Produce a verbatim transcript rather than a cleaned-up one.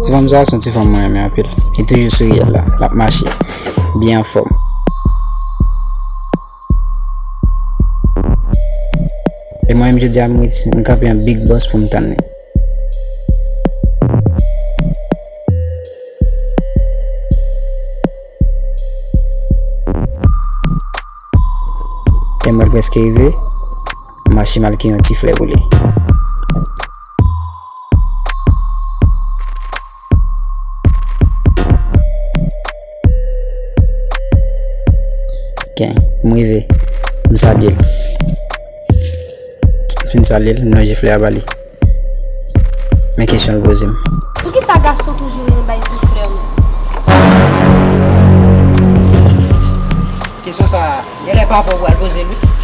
Ti fanm sa a se yon ti fanm mwen renmen anpil. Li toujou souri l la, l ap mache, byen anfòm. E mwen menm jodi a m rete, m kanpe an big boss pou m tann li. E mwen l prèske rive, m mache m al kenbe yon ti flè pou li. Gen, m rive, m salye l. M fin salye l, m lonje flè a ba li. Men kesyon l poze m. Poukisa gason toujou renmen bay fi flè wi? Kesyon sa a, genlè pa pou w pral poze l wi.